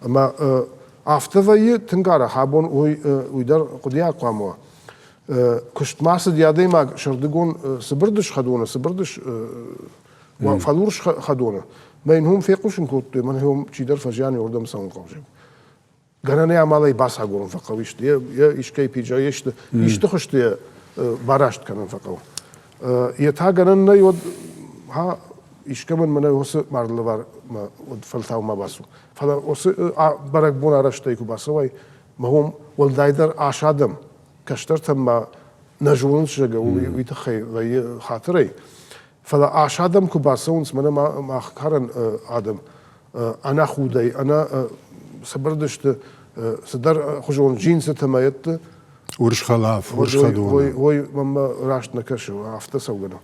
Ӕмӕ афтӕ вӕййы тынг арӕх абон уый, уый дӕр хъуыдыйаг хъуамӕ уа. Куыстмӕ цыди адӕймаг сӕрдыгон цыбырдыс хӕдоны, цыбырдыс фӕлурс хӕдоны. Мӕ йын уым фехъусын кодтой, мӕнӕ уым чидӕр фӕзиан, уырдӕм цӕуын хъӕуы. Гӕнӕн амалӕй бацагурын фӕхъӕуы исты, йӕ искӕй пиджа исты, исты хуызты йӕ бараст кӕнын фӕхъӕуы. Йе та гӕнӕн нӕй, уӕд ха искӕмӕн мӕнӕ уыцы марды уӕд фӕлтау ма бацу. Фӕлӕ уыцы бӕрӕгбон арӕзтӕй куы бацӕуай, мӕ уым уӕлдайдӕр ас адӕм, кӕстӕртӕм ма нӕ зонынц, зӕгъгӕ, уый тыххӕй вӕййы хатырӕй. Фӕлӕ ас адӕм куы бацӕуынц, мӕнӕ мах карӕн адӕм, ӕнӕхудӕй, ӕнӕ цыбырдысты цыдӕр хуызон джинсытӕ мӕ йедты.
Урс хӕлаф, урс хӕдон.
Ой, мӕнмӕ раст нӕ кӕсы, афтӕ цӕугӕ нӕу.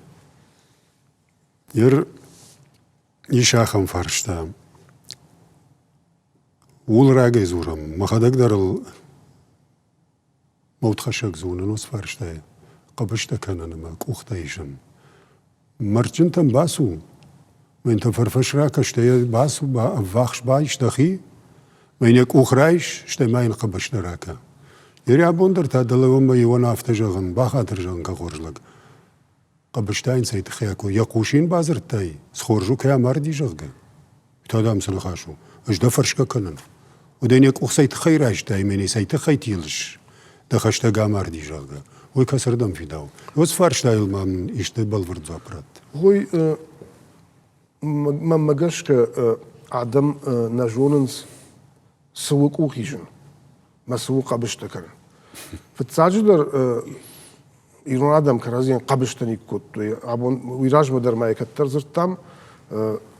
Ир ис ахӕм фарста. Ууыл рагӕй дзурӕм. Мӕхӕдӕг дӕр ыл Мӕудхӕссӕг зонын уыцы фарстайы хъӕбыстӕ кӕнын ӕмӕ къухтӕ исын. Мӕрдджынтӕм бацу, мӕ йын тӕфӕрфӕс ракӕс, стӕй бацу, ӕввахс байс дӕхи, мӕ йын йӕ къух райс, стӕй ма йын хъӕбыстӕ ракӕ. Йе абон дӕр та дӕлӕуӕн мӕ иуӕн афтӕ зӕгъын, бахатыр зӕгъын кӕ хорз лӕг. Хъӕбыстӕ йын цӕй тыххӕй акодтой? Йӕ хъус йын бадзырдтай, цы хорз у, кӕй амарди, зӕгъгӕ. Та дам цы ныхас у? Ӕз дӕ фӕрсгӕ кӕнын. Уыдон йӕ къух цӕй тыххӕй райстай ӕмӕ йын цӕй тыххӕй тилыс, дӕ хӕстӕг амарди, зӕгъгӕ, уый кӕцырдӕм фидауы? Уыцы фарстайыл ма мын исты бӕлвырд дзуапп ратт.
Уый мӕнмӕ гӕсгӕ адӕм нӕ зонынц, цы у къух исын мӕ цы у хъӕбыстӕ кӕнын. Фыццаджыдӕр ирон адӕм кӕрӕдзийӕн хъӕбыстӕ никкодтой. Абон уый размӕ дӕр ма кӕддӕр дзырдтам,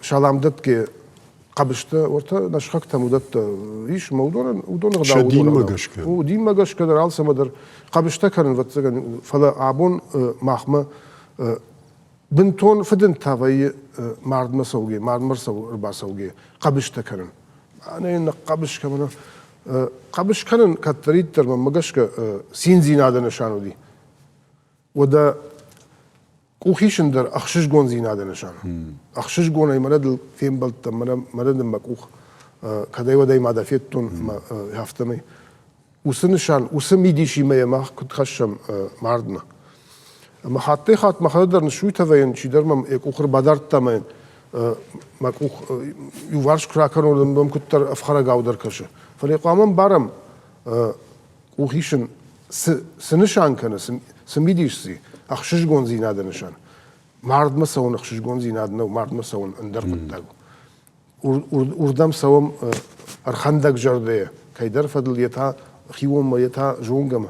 салам дӕтгӕ хъӕбыстӕ, уӕртӕ нӕ сыхӕгтӕм уыдӕттӕ ис, ӕмӕ уыдонӕн уыдон ӕгъдау
Сӕ динмӕ гӕсгӕ.
Динмӕ гӕсгӕ дӕр алцӕмӕ дӕр хъӕбыстӕ кӕнын, ӕвӕццӕгӕн, фӕлӕ абон махмӕ бынтон фыдынд та вӕййы мардмӕ цӕугӕ, мардмӕ ӕрбацӕугӕ хъӕбыстӕ кӕнын. Ӕнӕ йын ныхъхъӕбыс кӕнын. Хъӕбыс кӕнын кӕддӕриддӕр мӕнмӕ гӕсгӕ циндзинады нысан уыди. Уӕдӕ къухисын дӕр ӕхсызгондзинады нысан. Ӕхсызгонӕй мӕнӕ дыл фембӕлдтӕн, мӕнӕ дын мӕ къух кӕдӕй-уӕдӕй ма дӕ федтон ӕмӕ афтӕмӕй. Уыцы нысан, уыцы мидисимӕ йӕ мах куыд хӕссӕм мардмӕ. Ӕмӕ хаттӕй-хатт мӕхӕдӕг дӕр ныссуйтӕ вӕййын, чидӕр мӕм йӕ къух ӕрбадардта ӕмӕ йын мӕ къух иуварс куы ракӕнон, мӕм куыддӕр ӕфхӕрӕгау дӕр кӕсы. Фӕлӕ хъуамӕ ӕмбарӕм, къух исын цы, цы нысан кӕны, цы, цы мидис дзы, ӕхсызгондзинады нысан. Мардмӕ цӕуын ӕхсызгондзинад нӕу, мардмӕ цӕуын ӕндӕр хъуыддаг у. Уырдӕм цӕуӕм ӕрхӕндӕг зӕрдӕйӕ, кӕйдӕр фӕдыл йе та хионмӕ, йе та зонгӕмӕ,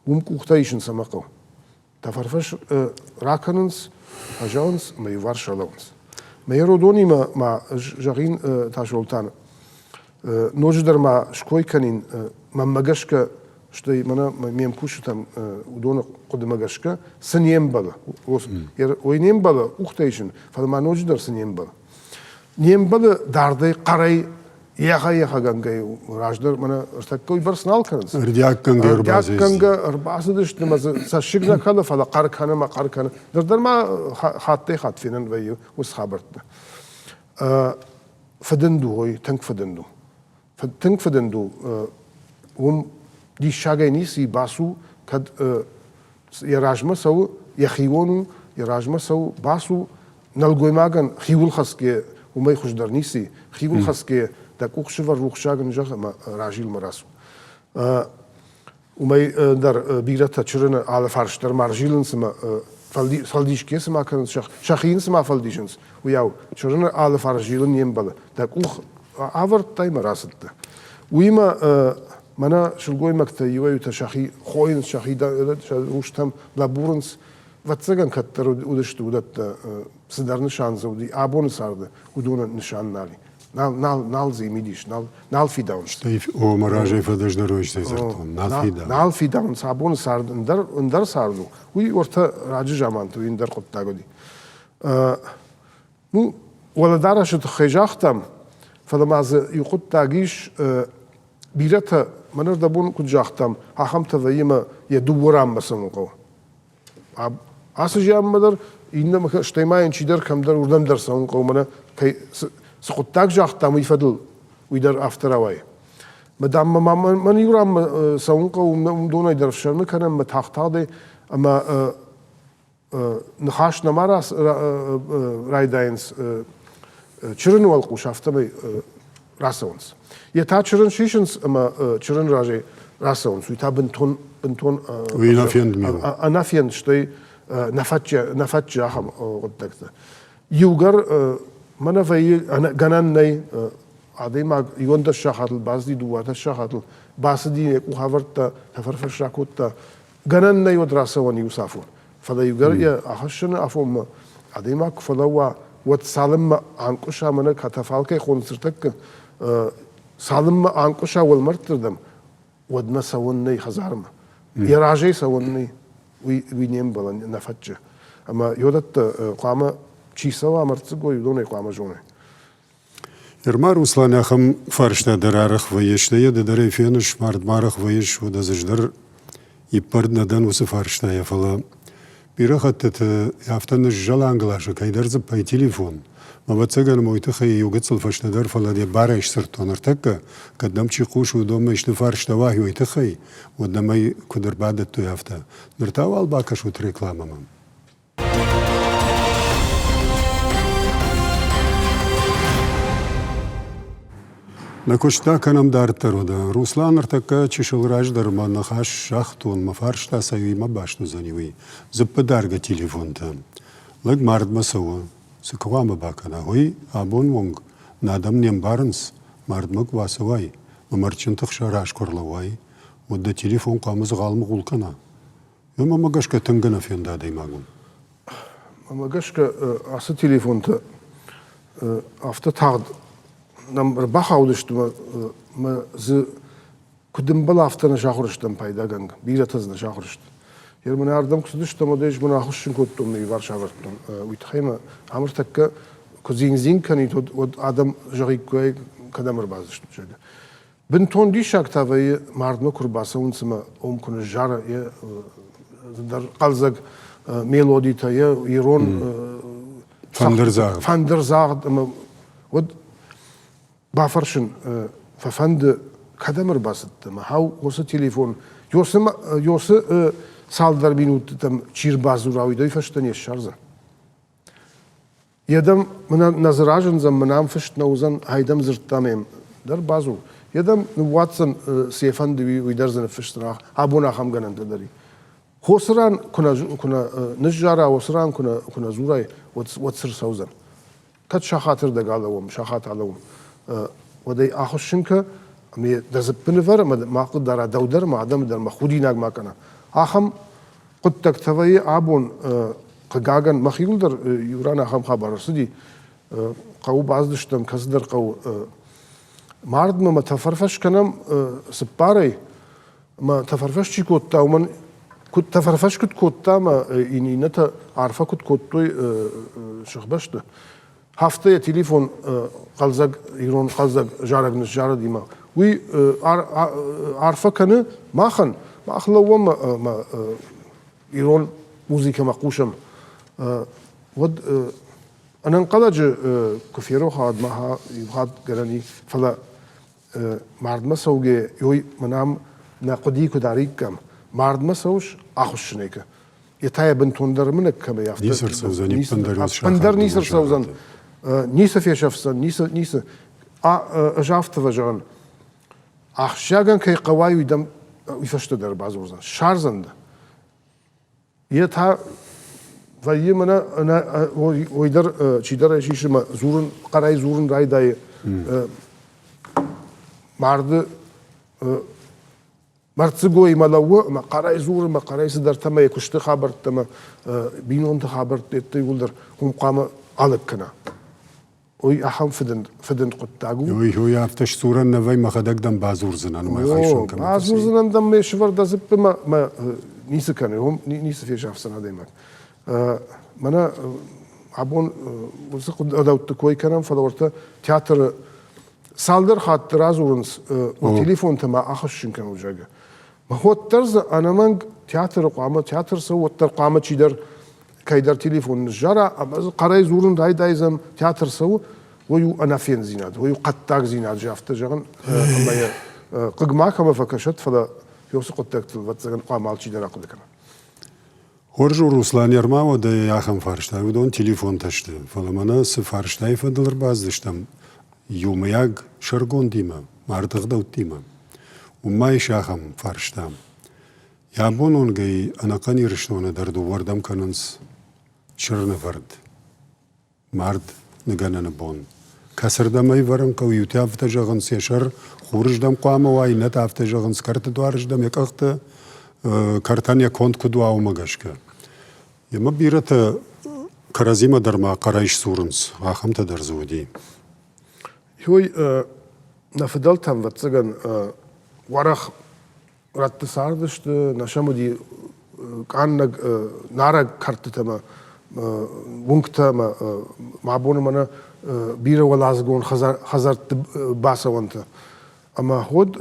уым къухтӕ исын цӕмӕ хъӕуы. Тӕфӕрфӕс ракӕнынц, фӕзӕгъынц ӕмӕ иуварс ралӕууынц. Мӕ родонимӕ ма ӕз зӕгъин Тасолтан, ноджыдӕр ма ской кӕнин, мӕнмӕ гӕсгӕ, стӕй мӕнӕ ме мкусджытӕм уыдоны хъуыдымӕ гӕсгӕ, цы не мбӕлы, ой не мбӕлы къухтӕ исын, фӕлӕ ма ноджыдӕр цы не мбӕлы. Не мбӕлы дардӕй хъӕрӕй ехӕ-ехӕгӕнгӕ раздӕр мӕнӕ ӕртӕккӕ уыйбӕрц нал кӕнынц.
Ӕрдиаггӕнгӕ
Ӕрдиаггӕнгӕ ӕрбацыдысты ӕмӕ дзы цӕссыг нӕ кӕны, фӕлӕ хъӕр кӕны ӕмӕ хъӕр кӕны. Ныр дӕр ма хаттӕй-хатт фенӕн вӕййы уыцы хабӕрттӕ. Фыдынд у, ой, тынг фыдынд у. Тынг фыдынд у. Уым диссагӕй ницы и, бацу, кӕд йӕ размӕ цӕуы, йӕхион у, йӕ размӕ цӕуы, бацу, нӕлгоймагӕн хиуылхӕцгӕ уымӕй хуыздӕр ницы и. Хиуылхӕцгӕ дӕ къух сывӕр рухсаг ын зӕгъ ӕмӕ разилмӕ рацу. Уымӕй дӕр бирӕтӕ чырыны алы фарс дӕр ма рзилынц ӕмӕ фӕлдисгӕ цыма кӕнынц, сӕхи йын цыма фӕлдисынц, уыйау чырыны алы фарс зилын не мбӕлы. Дӕ къух авӕрдтай мӕ рацыдтӕ. Уыимӕ мӕнӕ сылгоймӕгтӕ иуӕй-иутӕ сӕхи хойынц, сӕхи сӕ рустӕм лӕбурынц. Ӕвӕццӕгӕн, кӕддӕр уыдысты уыдӕттӕ, цыдӕр нысан дзы уыди, абоны царды уыдоны нысан нал и. Нал, нал, нал дзы мидис, нал, нал фидауынц.
Стӕй, о, мӕ разӕй фӕдӕздӕр уӕзтӕй дзырдтон, нал фидауынц.
Нал фидауынц, абоны цард ӕндӕр, ӕндӕр цард у. Уый уӕртӕ раджы заманты уый ӕндӕр хъуыддаг уыди. Ну, уӕлӕдарӕсы тыххӕй загътам, фӕлӕ ма дзы иу хъуыддаг ис, бирӕтӕ, мӕнӕ ӕрдӕбон куыд загътам, ахӕмтӕ вӕййы ӕмӕ йӕ дыууӕ ранмӕ цӕуын хъӕуы. Ацы зианмӕ дӕр, иннӕ, стӕй ма йын чидӕр кӕмдӕр уырдӕм дӕр цӕуын хъӕуы, мӕнӕ кӕй цы хъуыддаг загътам, уый фӕдыл уый дӕр афтӕ рауайы. Мӕ дам, мӕн иу ранмӕ цӕуын хъӕуы, уым донӕй дӕр ӕфсӕрмы кӕнӕм, мӕ тагъд-тагъдӕй ӕмӕ ныхас нӕма райдайынц чырыны уӕлхъус, афтӕмӕй рацӕуынц. Йе та чырын сисынц ӕмӕ чырын разӕй рацӕуынц. Уый та бынтон бынтон
Уый ӕнӕфенд ми у.
Ӕнӕфенд, стӕй нӕ фӕтчы ахӕм хъуыддӕгтӕ. Иугӕр мӕнӕ вӕййы гӕнӕн нӕй, адӕймаг 11 сахатыл бацыди, 12 сахатыл бацыди, йӕ къух авӕрдта, тӕфӕрфӕс ракодта, Гӕнӕн нӕй уӕд рацӕуӕн иу цафон. Фӕлӕ иугӕр йӕ ахӕссыны афонмӕ адӕймаг куы фӕлӕууа, уӕд цалынмӕ анкъуыса мӕнӕ катафалкӕй хонынц ныртӕккӕ, цалынмӕ анкъуыса уӕлмӕрдтырдӕм, уӕдмӕ цӕуӕн нӕй хӕдзармӕ. Йӕ разӕй цӕуӕн нӕй, уый, уый не мбӕлы, нӕ фӕтчы. Ӕмӕ йодӕттӕ хъуамӕ чи цӕуа мӕрддзыгой, уыдонӕй хъуамӕ зоной.
Нырма Руслан ахӕм фарста дӕр арӕх вӕййы, стӕй йӕ ды дӕр ӕй феныс, мард ма арӕх вӕййыс, уӕд ӕз дӕр иппӕрд нӕ дӕн уыцы фарстайӕ, фӕлӕ бирӕ хӕттыты афтӕ ныззӕланг ласы кӕйдӕр дзыппӕй телефон. Ӕвӕццӕгӕн ӕмӕ уый тыххӕй иу гыццыл фӕстӕдӕр, фӕлӕ дӕ барӕй сдзырдтон ӕртӕккӕ, кӕд нӕм чи хъусы, уыдонмӕ исты фарста уа уый тыххӕй, уӕд нӕм ӕй куыд ӕрбадӕттой, афтӕ. Ныр та уал бакӕсут рекламӕмӕ. Нӕ куыст та кӕнӕм дарддӕр уӕдӕ. Руслан ныртӕккӕ чысыл раздӕр мӕ ныхас загътон, мӕ фарста цӕуимӕ баст уыдзӕни, уый. Дзыппы даргӕ телефонтӕ. Лӕг мардмӕ цӕуы. Цы хъуамӕ бакӕна, уый абон онг нӕ адӕм не мбарынц, мардмӕ куы бацӕуай, мӕ мӕрдджынты хсӕн раз куы ӕрлӕууай, уӕд дӕ телефон хъуамӕ дзыгъал-мыгъул кӕна. Мӕнмӕ гӕсгӕ тынг ӕнӕфенд адӕймаг у.
Мӕнмӕ гӕсгӕ ацы телефонтӕ афтӕ тагъд нӕм ӕрбахаудысты ӕмӕ дзы куыд ӕмбӕлы, афтӕ нӕ сахуыр стӕм пайдагӕнгӕ. Бирӕтӕ дзы нӕ сахуыр сты. Йе мын ардӕм куы цыдыстӕм, уӕд ӕз мын ахуыссын кодтон, мӕ иуварс авӕрдтон. Уый тыххӕй мӕ ам ӕртӕккӕ куы дзин-дзин кӕнид, уӕд адӕм зӕгъиккой, кӕдӕм ӕрбацыдыстут, зӕгъгӕ. Бынтон диссаг та вӕййы, мардмӕ куы рбацӕуынц ӕмӕ уым куы ныззары йӕ дӕр хъӕлдзӕг мелодитӕ, йӕ ирон
фӕндырдзагъд.
Фӕндырдзагъд ӕмӕ уӕд бафӕрсын фӕфӕнды, кӕдӕм ӕрбацыдтӕ ӕмӕ хау уыцы телефон ёсы цалдӕр минуттытӕм чи рбадзура, уый дӕ фӕстӕ не ссардзӕн. Йедӕм мын нӕ дзы разындзӕн, мын ам фыст нӕ уыдзӕн, айдӕм дзырдта мӕм дӕр бадзур. Йедӕм ныууадздзӕн, цы йӕ фӕнды, уый дӕр дзы ныффысдзӕн, абон ахӕм гӕнӕнтӕ дӕр и. Хосы ран куы нӕ, куы нӕ ныззара, уыцы ран куы нӕ, куы нӕ дзурай, уӕд, уӕд цы рцӕудзӕн? Кӕд сахаты рдӕг алӕууӕм, сахат алӕууӕм, уӕд ӕй ахуыссын кӕ. Ӕмӕ дӕ дзыппы нывӕр ӕмӕ ма хъыгдара дӕу дӕр, ма адӕмы дӕр, ма худинаг ма кӕна. Ахӕм хъуыддӕгтӕ вӕййы абон, хъыгагӕн, мӕхиуыл дӕр иу ран ахӕм хабар ӕрцыди. Хъӕуы бацыдыстӕм кӕцыдӕр хъӕуы мардмӕ мӕ тӕфӕрфӕс кӕнӕм цыппарӕй, ӕмӕ тӕфӕрфӕс чи кодта, уымӕн куыд тӕфӕрфӕс куыд кодта ӕмӕ иннӕтӕ арфӕ куыд кодтой сыхбӕсты, афтӕ йӕ телефон хъӕлдзӕг ирон хъӕлдзӕг зарӕг ныззарыдимӕ. Уый арфӕ кӕны махӕн, мах лӕууӕм ӕмӕ ирон музыкӕмӕ хъусӕм. Уӕд ӕнӕнхъӕлӕджы куы ферох уӕд ма иу хатт гӕнӕн и, фӕлӕ мардмӕ цӕугӕ, ой, мӕн ам нӕ хъуыди куы дариккам. Мардмӕ цӕуыс, ахуыссын ӕй кӕ. Йе та йӕ бынтондӕр мынӕг кӕмӕй афтӕ.
Ницы рцӕудзӕн, ӕппындӕр
ӕппындӕр ницы рцӕудзӕн, ницы фесӕфдзӕн, ницы, ницы. Ӕз афтӕ фӕзӕгъын, ахсджиагӕн кӕй хъӕуай, уый дӕм уый фӕстӕ дӕр бадзурдзӕн, ссардзӕн дӕ. Йе та вӕййы мӕнӕ уый дӕр чидӕр ӕй сисы мӕ дзурын, хъӕрӕй дзурын райдайы марды мӕрддзыгоимӕ лӕууы ӕмӕ хъӕрӕй дзуры мӕ хъӕрӕй цыдӕртӕ мӕ йӕ куысты хабӕрттӕ мӕ бинонты хабӕрттӕ иууылдӕр уым хъуамӕ алыг кӕна. Уый ахӕм фыдынд, фыдынд хъуыддаг у.
Уый, уый афтӕ сдзурӕн нӕ вӕй, мӕхӕдӕг дӕм бадзурдзынӕн, мӕ хайсон кӕмӕ
Бадзурдзынӕн дӕм ме сывӕр дӕ дзыппы мӕ, мӕ ницы кӕны, уым ницы фесафдзӕн адӕймаг. Мӕнӕ абон уыцы ӕгъдӕутты кой кӕнӕм, фӕлӕ уӕртӕ театры цалдӕр хатты радзурынц, телефонтӕ ма ахӕссын кӕнут, зӕгъгӕ. Уӕддӕр дзы ӕнӕмӕнг театры хъуамӕ, театр цӕуы, уӕддӕр хъуамӕ чидӕр кӕйдӕр телефон ныззара ӕмӕ дзы хъӕрӕй дзурын райдайдзӕн, театр цӕуы, уый у ӕнӕфенддзинад, уый у хъӕддагдзинад, афтӕ зӕгъын, ӕмӕ йӕ хъыг ма кӕмӕ фӕкӕсӕд, фӕлӕ уыцы хъуыддӕгтыл, ӕвӕццӕгӕн, хъуамӕ алчидӕр ахъуыды кӕна.
Хорз у, Руслан, ӕрма уӕдӕ ахӕм фарста, уыдон телефонтӕ сты, фӕлӕ мӕнӕ цы фарстайы фӕдыл ӕрбацыдыстӕм иумӕйаг сӕргондимӕ, марды ӕгъдӕуттимӕ, уым ма ис ахӕм фарста. Йӕ абон онгӕй ӕнӕхъӕн Ирыстоны дӕр дыууӕрдӕм кӕнынц чырынӕвӕрд. Мард ныгӕнӕны бон. Кӕцырдӕм ӕй вӕрын хъӕуы, иутӕ афтӕ зӕгъынц, йӕ сӕр хурыздӕм хъуамӕ уа, иннӕтӕ афтӕ зӕгъынц, кӕрты дуарыздӕм йӕ къӕхтӕ, кӕртӕн йӕ конд куыд уа, уымӕ гӕсгӕ. Ӕмӕ бирӕтӕ кӕрӕдзимӕ дӕр ма хъӕрӕй сдзурынц, ахӕмтӕ дӕр дзы уыди.
Ой, нӕ фыдӕлтӕм, ӕвӕццӕгӕн, уӕрӕх рӕтты цардысты, нӕ сӕм уыди къаннӕг нарӕг кӕртытӕ ӕмӕ уынгтӕ ӕмӕ ма абоны мӕнӕ бирӕ уӕладзыгон хӕдзӕртты бацӕуӕнтӕ. Ӕмӕ уӕд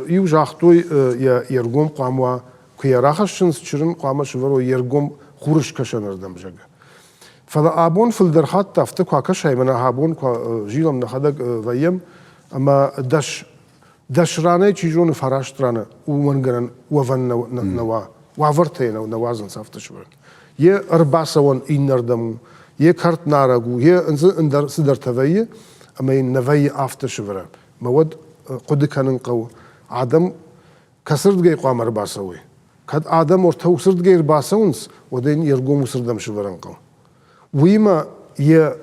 иу загътой, йӕ ргом хъуамӕ уа, куы йӕ рахӕссынц, чырын хъуамӕ сывӕрой йе ргом хурыскӕсӕнырдӕм, зӕгъгӕ. Фӕлӕ абон фылдӕр хатт афтӕ куы акӕсай, мӕнӕ абон куы зилӕм, нӕхӕдӕг вӕййӕм, ӕмӕ дӕс ранӕй, чи зоны, фараст раны уымӕн гӕнӕн уӕвӕн нӕ уа. Уавӕртӕ йӕ нӕ уадзынц афтӕ сывӕрын. Йе ӕрбацӕуӕн иннӕрдӕм у, йе кӕрт нарӕг у, йе ӕндӕр цыдӕртӕ вӕййы, ӕмӕ йын нӕ вӕййы афтӕ сывӕрӕн. Мӕ уӕд хъуыды кӕнын хъӕуы, адӕм кӕцырдыгӕй хъуамӕ ӕрбацӕуой? Кӕд адӕм ортӕ уыцырдыгӕй ӕрбацӕуынц, уӕд ын йе ргом уыцырдӕм сывӕрын хъӕуы. Уыимӕ йӕ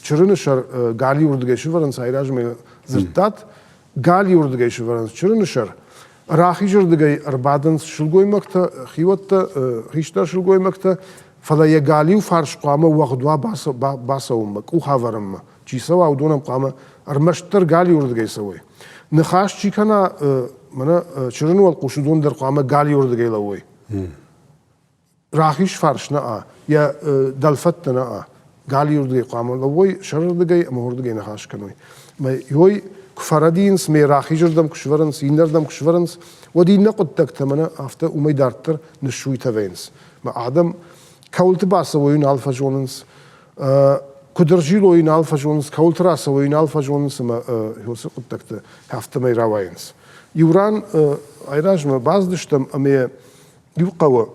чырыны сӕр галиуырдыгӕй сывӕрынц, айразмӕ дзырдтат, галиуырдыгӕй сывӕрынц чырыны сӕр, рахизырдыгӕй ӕрбадынц сылгоймӕгтӕ, хиуӕттӕ, хистӕр сылгоймӕгтӕ, фӕлӕ йӕ галиу фарс хъуамӕ уӕгъд уа бацӕуынмӕ, къух ӕвӕрынмӕ. Чи цӕуа, уыдонӕн хъуамӕ ӕрмӕстдӕр галиуырдыгӕй цӕуой. Ныхас чи кӕна, мӕнӕ чырыны уӕлхъус, уыдон дӕр хъуамӕ галиуырдыгӕй лӕууой. Рахиз фарс нӕ, йӕ дӕлфӕдтӕ нӕ, галиуырдыгӕй хъуамӕ лӕууой, сӕрырдыгӕй ӕмӕ уырдыгӕй ныхас кӕной. Мӕ ой куы фӕрӕдийынц, ме рахизырдӕм куы сывӕрынц, иннӕрдӕм куы сывӕрынц, уӕд иннӕ хъуыддӕгтӕ мӕнӕ афтӕ уымӕй дарддӕр ныссуйтӕ вӕййынц. Мӕ адӕм кӕуылты бацӕуой, нал фӕзонынц, куыд ӕрзилой, нал фӕзонынц, кӕуылты рацӕуой, нал фӕзонынц ӕмӕ уыцы хъуыддӕгтӕ афтӕмӕй рауайынц. Иу ран айразмӕ бацыдыстӕм ӕмӕ иу хъӕуы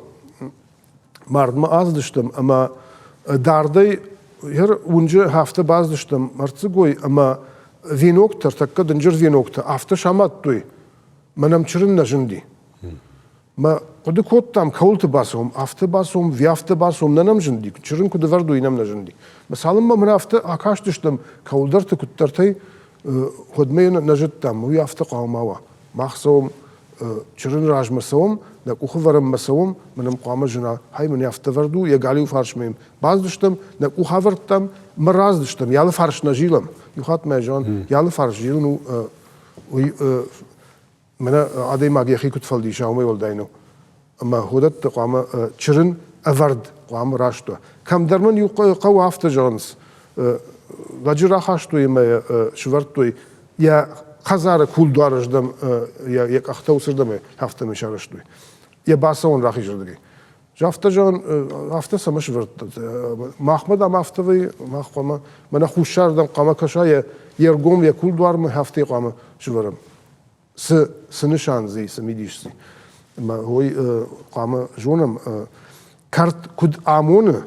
мардмӕ ацыдыстӕм ӕмӕ дардӕй уынджы афтӕ бацыдыстӕм мӕрддзыгой ӕмӕ веноктӕ, ӕртӕккӕ дынджыр веноктӕ афтӕ самадтой, мӕ нӕм чырын нӕ зынди. Мӕ хъуыды кодтам, кӕуылты бацӕуӕм, афтӕ бацӕуӕм, ви афтӕ бацӕуӕм, нӕ нӕм зынди, чырын куыд ӕвӕрд, уый нӕм нӕ зынди. Мӕ цалынмӕ мын афтӕ акастыстӕм кӕуылдӕрты куыддӕртӕй. Уӕдмӕ йӕ нӕ зыдтам, уый афтӕ хъуамӕ ма уа. Мах цӕуӕм, чырын размӕ цӕуӕм, нӕ къухы вӕрӕнмӕ цӕуӕм, мӕн ӕм хъуамӕ зына, хай мын афтӕ вӕрд у, йӕ галиу фарсмӕ йын бацыдыстӕм, нӕ къух авӕрдтам, мӕ раздыстӕм, йӕ алы фарс нӕ зилӕм. Иу хатт мӕ зӕгъын, йӕ алы фарс зилын у уый мӕнӕ адӕймаг йӕхи куыд фӕлдиса, уымӕй уӕлдай нӕу. Ӕмӕ уыдӕтты хъуамӕ чырын ӕвӕрд хъуамӕ раст уа. Кӕмдӕр мын иу хъӕуы афтӕ зӕгъынц, лӕджы рахастой ӕмӕ йӕ сывӕрдтой йӕ хӕдзары кулдуарыздӕм йӕ къӕхтӕ уыцырдӕм афтӕмӕй сарӕзтой. Йӕ бацӕуӕн рахизырдыгӕй. Афтӕ зӕгъын, афтӕ цӕмӕ сывӕрдта? Махмӕ, дам, афтӕ вӕййы, мах хъуамӕ, мӕнӕ хуссарырдӕм хъуамӕ кӕса йӕ йе ргом, йӕ кулдуармӕ, афтӕ хъуамӕ сывӕрӕм. Цы, цы нысан дзы и, цы мидис дзы и? Ӕмӕ уый хъуамӕ зонӕм, кӕрт куыд амоны,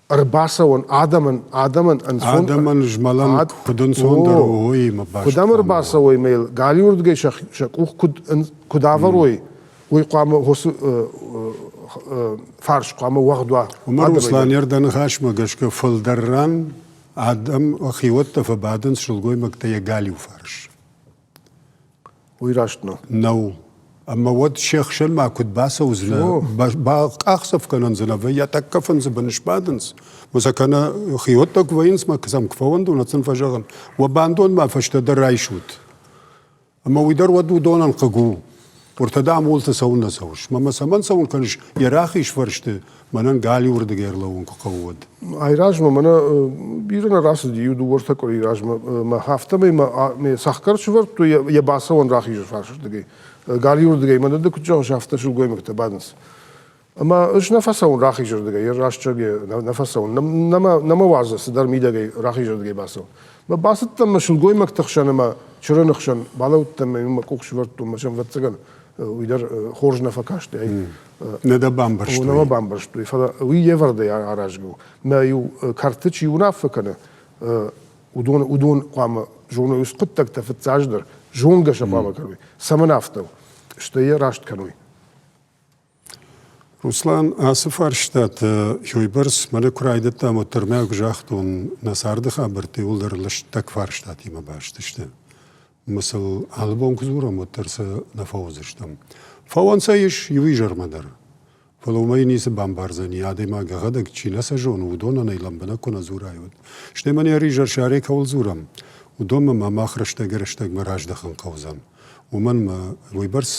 ӕрбацӕуӕн адӕмӕн адӕмӕн ӕнцон
адӕмӕн змӕлӕн куыд ӕнцондӕр у уыимӕ баст
куыд ӕм ӕрбацӕуой ӕмӕ йыл галиуырдыгӕй сӕ къух куыд куыд ӕвӕрой уый хъуамӕ уыцы фарс хъуамӕ уӕгъд уа.
Уымӕ Руслан дӕ ныхасмӕ гӕсгӕ фылдӕр ран адӕм хиуӕттӕ фӕбадынц сылгоймӕгтӕ йӕ галиу фарс.
Уый раст нӕу.
Нӕу. Ӕмӕ уӕд се хсӕнмӕ куыд бацӕудзынӕ, бакъахдзӕф кӕнӕн дзы нӕ вӕййы, тӕккӕ фындзы бын сбадынц. Мӕ кӕнӕ хиуӕттӕ куы вӕййынц, мӕ сӕм куы фӕуӕндон, уӕд сын фӕзӕгъын, уӕ бандонмӕ фӕстӕдӕр райсут. Ӕмӕ уый дӕр уӕд уыдонӕн хъыг у. Уыртӕ дам уылты цӕуылнӕ цӕуыс? Мӕ мӕ цӕмӕн цӕуын кӕныс йӕ рахиз фӕрсты, мӕнӕн галиуырдыгӕй ӕрлӕууын куы хъӕуы, уӕд?
Айразмӕ мӕнӕ бирӕ нӕ рацыди, иу дыууӕртӕ къуырийы размӕ мӕ афтӕмӕй мӕ мӕ цӕхгӕр сывӕрдтой йӕ бацӕуӕн рахизы фарсырдыгӕй. Галиуырдыгӕй мӕнӕ ды куыд зӕгъыс, афтӕ сылгоймӕгтӕ бадынц. Ӕмӕ ӕз нӕ фӕцӕуын рахизырдыгӕй, йӕ рӕстӕг нӕ фӕцӕуын, нӕ мӕ уадзы цыдӕр мидӕгӕй рахизырдыгӕй бацӕуын. Мӕ бацыдтӕн мӕ сылгоймӕгты хсӕн ӕмӕ чырыны хсӕн балӕудтӕн ӕмӕ мӕ къух сывӕрдтон, мӕ сӕм ӕвӕццӕгӕн уый дӕр хорз нӕ фӕкасти.
Нӕ дӕ бамбӕрстой?
Нӕ мӕ бамбӕрстой, фӕлӕ уый йе вӕрдӕй аразгӕ у. Мӕ иу кӕрты чи уынаффӕ кӕны, уыдон, уыдон хъуамӕ зоной уыцы хъуыддӕгтӕ фыццаджыдӕр, зонгӕ сӕ хъуамӕ кӕной, цӕмӕн афтӕ у, стӕй йӕ раст кӕной.
Руслан, ацы фарстатӕ уыйбӕрц мӕнӕ куы райдыдтам, уӕддӕр мӕ куы загътон, нӕ царды хабӕрттӕ иууылдӕр лыстӕг фарстатимӕ баст сты. Ӕмӕ сыл алы бон куы дзурӕм, уӕддӕр сӕ нӕ фӕуыдзыстӕм. Фӕуӕн сӕ ис иу изӕрмӕ дӕр. Фӕлӕ уымӕй ницы бамбардзӕни, адӕймаг йӕхӕдӕг чи нӕ сӕ зоны, уыдонӕн ӕй лӕмбынӕг куы нӕ дзурай, уӕд. Стӕй мӕнӕ ӕризӕрсарӕй кӕуыл дзурӕм, уыдонмӕ ма мах рӕстӕгӕй-рӕстӕгмӕ раздӕхын хъӕудзӕн. Уымӕн ӕмӕ уыйбӕрц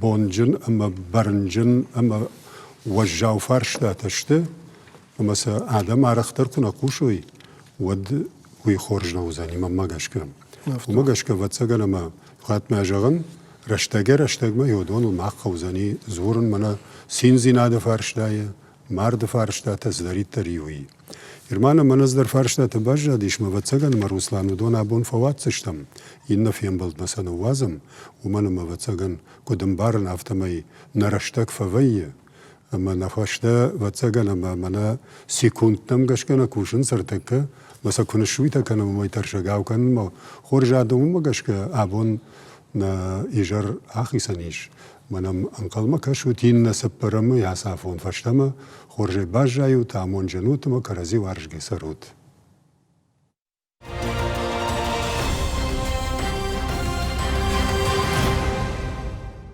бонджын ӕмӕ бӕрнджын ӕмӕ уӕззау фарстатӕ сты, ӕмӕ сӕ адӕм арӕхдӕр куы нӕ хъусой, уӕд уый хорз нӕ уыдзӕни мӕнмӕ гӕсгӕ. Уымӕ гӕсгӕ, ӕвӕццӕгӕн, ӕмӕ хатмӕ зӕгъын, рӕстӕгӕй-рӕстӕгмӕ уыдоныл мах хъӕудзӕни дзурын мӕнӕ циндзинады фарстайы, марды фарстатӕ цыдӕриддӕр и, уый. Ирман ӕмӕ ӕз дӕр фарстатӕ баззадис, ӕмӕ ӕвӕццӕгӕн ӕмӕ Руслан уыдон абон фӕуадздзыстӕм, иннӕ фембӕлдмӕ сӕ ныууадзӕм, уымӕн ӕмӕ ӕвӕццӕгӕн, куыд ӕмбарын, афтӕмӕй нӕ рӕстӕг фӕвӕййы, ӕмӕ нӕ фӕстӕ, ӕвӕццӕгӕн, ӕмӕ мӕнӕ секундтӕм гӕсгӕ нӕ кусынц ӕртӕккӕ, ӕмӕ сӕ куы ныссуйтӕ кӕнӕм, уымӕй тӕрсӕгау кӕнынмӕ хорз адӕм уымӕ гӕсгӕ абон нӕ изӕр ахицӕн ис. Мӕнӕм ӕнхъӕлмӕ кӕсут иннӕ цыппӕрӕмы ацафон фӕстӕмӕ, хорзӕй баззайут, амондджын ут ӕмӕ кӕрӕдзи уарзгӕ цӕрут.